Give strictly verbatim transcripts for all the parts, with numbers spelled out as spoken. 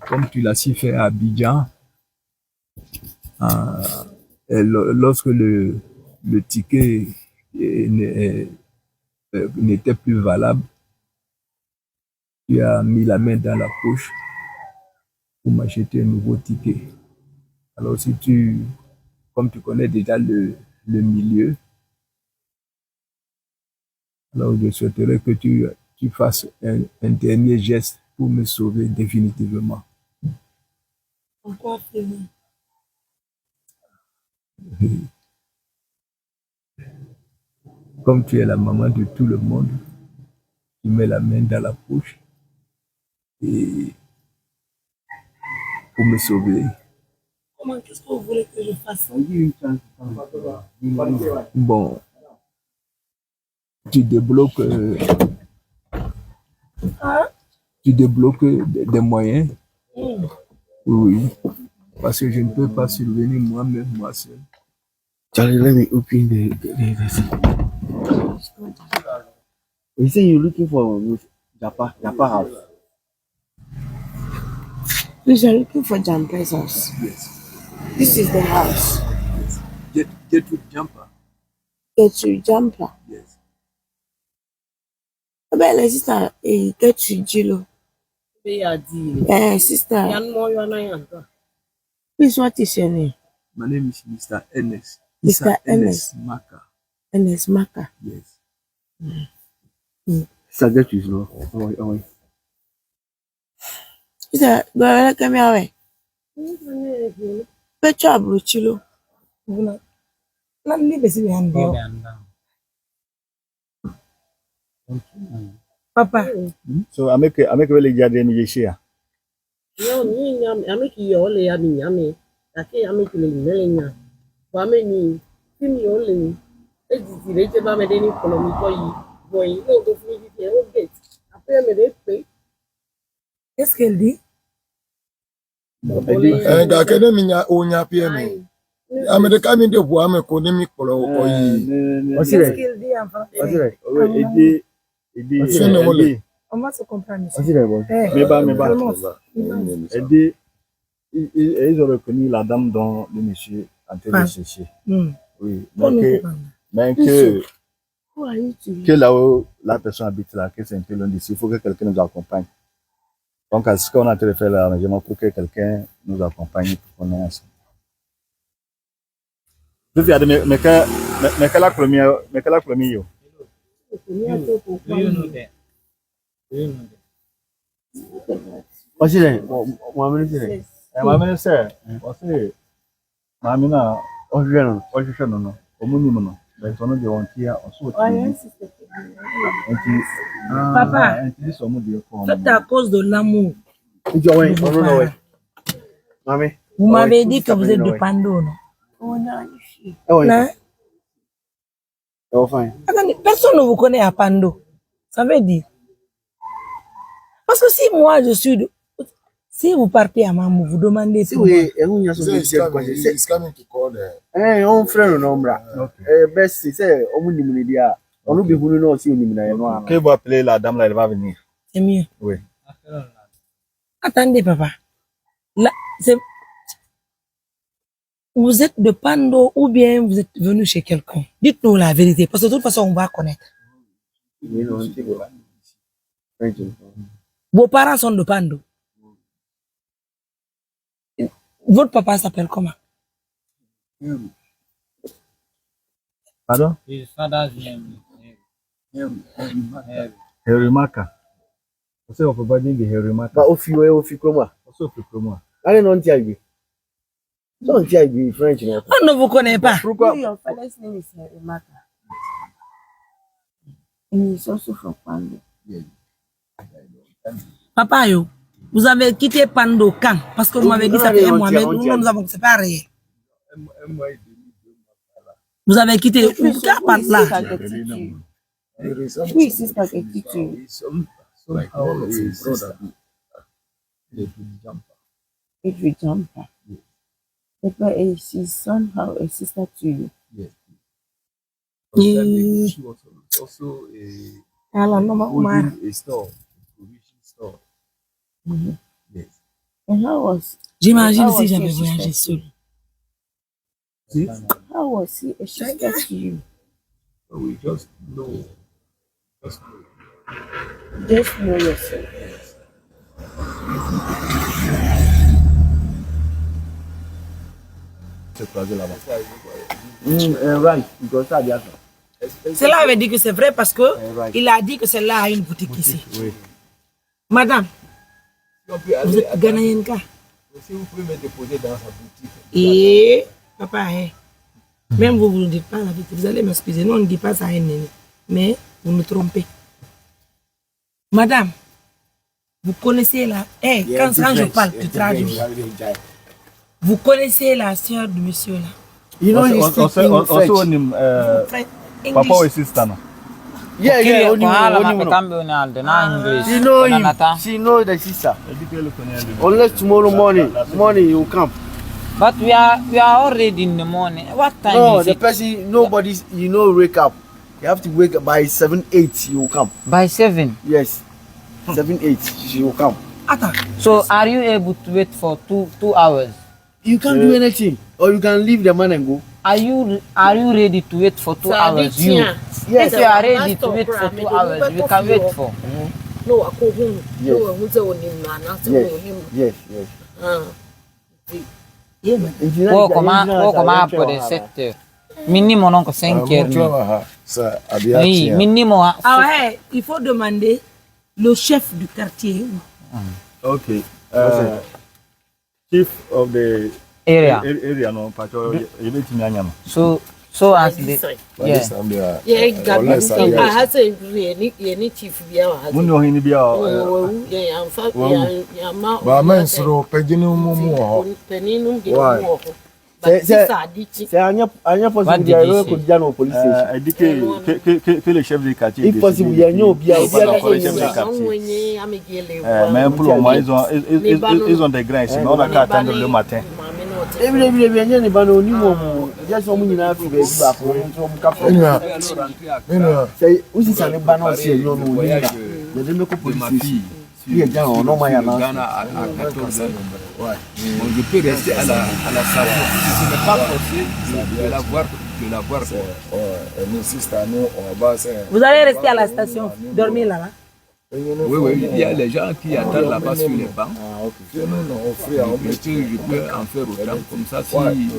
comme tu l'as si fait à Abidjan, euh, et lo- lorsque le, le ticket euh, ne- euh, euh, n'était plus valable, tu as mis la main dans la poche pour m'acheter un nouveau ticket. Alors si tu, comme tu connais déjà le, le milieu, alors je souhaiterais que tu, tu fasses un, un dernier geste pour me sauver définitivement. Pourquoi finir? Comme tu es la maman de tout le monde, tu mets la main dans la poche et pour me sauver. Comment, qu'est-ce que vous voulez que je fasse? Bon, tu débloques, euh, tu débloques des, des moyens. Oui, parce que je ne peux pas survenir moi-même, moi seul. Charlie, let me open the, the, the, the thing. You say you're looking for Japa, Japa house. Please, I'm looking for Jampa's house. This is the house. Get, get with jumper. Get you jumper. Yes. Abel, sister, eh, get you Jilo. Be ya di. Eh, sister, Yan mo yo na yan to. Please, what is your name? My name is Mister Ernest. Mister Ernest. Maka. Ernest Maka. Yes. Sister, get with no. Oh, oh. Sister, go away, come here. Pecho abruchilo. Na ni be si be han dio. Papa. So ameke ameke wele jade mi yeshia. Yo ni nyam ameki yo le ya mi nyame. Ake ameki le mele nya. Wa me ni timi yo le ni. E di di le je ba me de ni kolo mi ko yi. Boy, no go fi di e o get. Après me de pe. Qu'est-ce qu'elle dit? Eh, ga kene mi nya o nya pie mi. Amede ka mi de bu ame ko ne mi kpolo ko yi. Osire, Qu'est-ce qu'elle dit en français? osire. Ede ede Osire, ede. On va se comprendre ici. Osire, bon. Eh, Me ba me ba. vraiment. Ede ils ils ont reconnu la dame dont le monsieur est en train de chercher. Hmm. Oui. Comment Mais que on peut parler? Mais que Who are you to que là où la personne habite là, que c'est un peu loin d'ici, il faut que quelqu'un nous accompagne. Donc, à ce qu'on a fait l'arrangement pour que quelqu'un nous accompagne pour qu'on ait ensemble. Fifi a dit, mais, mais que, mais, mais que la première, mais que la première, yo. Osire, mo amene sire. Eh, ma mene sɛ, ɔse, maame no a Osire no. Ɔhwehwɛ no no, ɔmo nim no. Bɛtɔ no deɛ ɔnte a, ɔso ɔte bi. Nti, Papa. Nti sɛ ɔmo deɛ kɔɔ Faites à cause de l'amour. Nti ɔwɛ ɔno na ɔwɛ. Maame. Vous m'avez dit que vous êtes de Pando, non? Ɛwɔ Hein? Ɛwɔ fine. Attendez, personne ne vous connaît à Pando. Ça veut dire. Parce que si moi je suis de, si vous partez à Mamou, vous demandez Si pour moi. we ɛho nya so He bɛ is kyerɛ coming. kɔhyɛ He sɛ is coming to call the. ɛɛ ɔn frɛ no na ɔmra. Ɛɛ bɛsi sɛ ɔmo nim ne deɛ a ɔno bi hunu na ɔsi onim na yɛ no ano. Que vous appelez la dame là, elle va venir. C'est mieux. Oui. Attendez, papa. Là, c'est, vous êtes de Pando ou bien vous êtes venu chez quelqu'un? Dites-nous la vérité, parce que de toute façon, on va connaître. Wei na ɔnti bɔ. Thank you. Vos parents sont de Pando. Votre papa s'appelle comment? Pardon? His father's name is Heru. Heru. Herimaka. Ɔsɛ ɔfɔba din de Herimaka. Ba ofi wɛ ofi kuroma. Ɔsɛ ɔfi kuroma. Ale na ɔnti agbe. So ɔnti agbe French na ɔkɔ. On ne vous connaît pas. Pourquoi? Your father's name is Herimaka. And he's also from Pando. Papa, yo, vous avez quitté Pando quand? Parce que vous m'avez dit ça fait un mois, mais nous, nous nous avons séparés. Vous avez quitté où? Quand Pando là? Oui, sister, get it to you. Somehow it's brother. If you jump her. But she's somehow a sister to you. Yes. She was also a, Ala no ma kuma. A store, provision store. Yes. How was, J'imagine how si was j'avais your voyagé sister? Seule. How was he a sister to you? We just know. Just know. Just know yourself. C'est croisé là-bas. Mm, uh, right, because I just Cela avait dit que c'est vrai parce que uh, right. il a dit que celle-là a une boutique ici. Oui. Madame, Si on peut vous aller êtes Ghanéenne, quoi. Si vous pouvez me déposer dans sa boutique. Et papa, hein, même vous, vous ne dites pas la vérité. Vous allez m'excuser. Nous, on ne dit pas ça à un ennemi. Mais vous nous trompez. Madame, vous connaissez la. Eh, quand, quand je parle, tu traduis. Vous connaissez la sœur de monsieur là. You know, Ɔse- you ɔse- speak in ɔse- ɔse French. onim eh, French, papa o e English. sister no. Yeah, yeah, Kiri only ko haala only maɓɓe kamɓe woni haalde na English. You know O him. Nanata. She know the sister. Edike le kone ande. Unless tomorrow morning, morning you come. But we are we are already in the morning. What time No, is the it? Person, nobody, you know, wake up. You have to wake up by seven, eight. You come. By seven. Yes, seven, eight. She will come. Attends. So are you able to wait for two two hours? You can't do anything, or you can leave the man and go. Are you are you ready to wait for two hours? You. Yes. If you are ready to wait for two hours, we can wait for. No, I call him. Yes. No, I will tell him, man. I tell Yes, him. Yes, yes. Ah. Yeah, man. Ko koma ko koma après sept heures. Minimo non ko cinq heures. Ni. Sa abiya Oui, tiɲɛ. Minimo. Ah ouais, il faut demander le chef du quartier. Okay. Uh, chief of the Area. a- area no pacho yebe timi anyama. So so as the This side. But yeah. this time they are Yeah, it got unless me. I I had to agree any any chief be our Mun no hini bia. Oh, yeah, I'm fat. Well, Yeah, yeah, I'm fat. But I mean, so pejini mumu ho. Peninu be Why? More. Say- But say- this are the chief. Sɛ anyɛ anyɛ What possible did deɛ you ɛwɔ say? kɔdi gya no police station. Edike ke ke ke le chef de quartier. If possible yɛ nyɛ obi a obi a Police kɔdi chef de gya. quartier. I'm a gele. Mais pour le moment ils ont ils, ils, ils ont des grains ici, mais on a qu'à attendre le matin. Ebi ebi ebi ɛnyɛ ne ba na oni mu ɔmu. Yɛ sɛ ɔmu nyinaa fi baabi baako ɔmu nso ɔmu ka fɛ. Ina, ina. Sɛ wosi sa ne ba na ɔsi ɛnyɛ ɔno oni na yɛde mɛkɔ police station. Yɛ gya ɔno ma yɛ na. Ghana à, à quatorze heures. Bon, je peux rester à la, à la station. Si ce n'est pas forcé, je, je vais la voir, je vais la voir. Ɛni sista ni ɔba sɛ. Vous allez rester à la station, dormir là-bas. Oui, oui, il y a les gens qui attendent là-bas sur les bancs. Fie no na ɔfiri a ɔmo Je peux, je peux en faire autant comme ça si.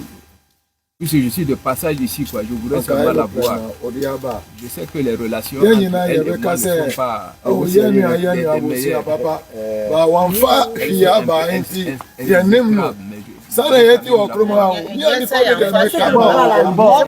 Puisque je suis de passage ici, quoi, je voudrais seulement la voir. Ɔde aba. Je sais que les relations Yɛn entre nyinaa elle et moi yɛbɛka ne sont sɛ pas ɔwɔ aussi yɛn les, nua yɛn les, nua les abusua meilleures. Papa ba wɔnfa hwee aba nti yɛnim no. Sɛ na yɛti wɔ kurom ha o yɛn nipa ne dɛm ne kama.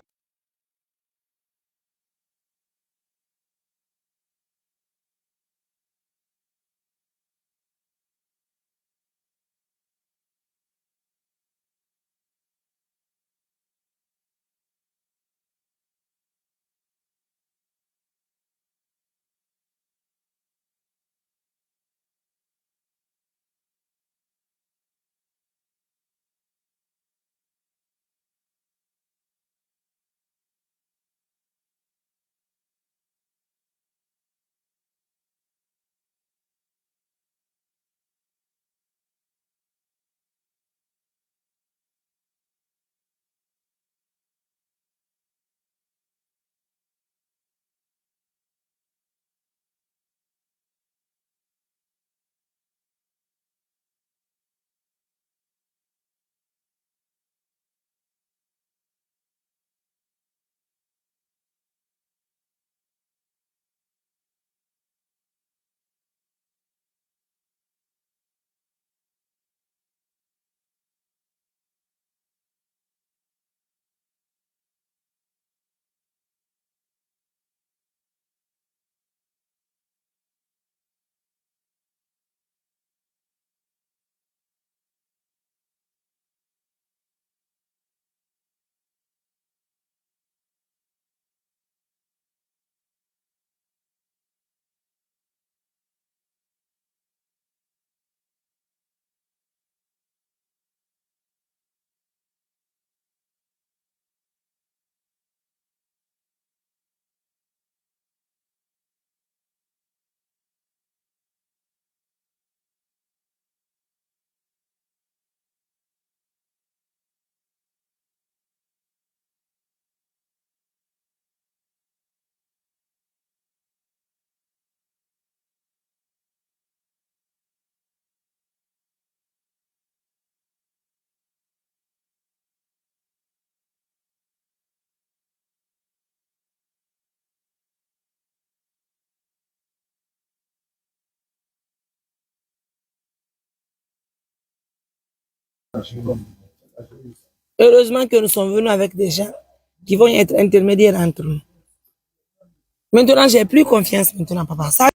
Heureusement que nous sommes venus avec des gens qui vont être intermédiaires entre nous. Maintenant, j'ai plus confiance maintenant, papa. Ça,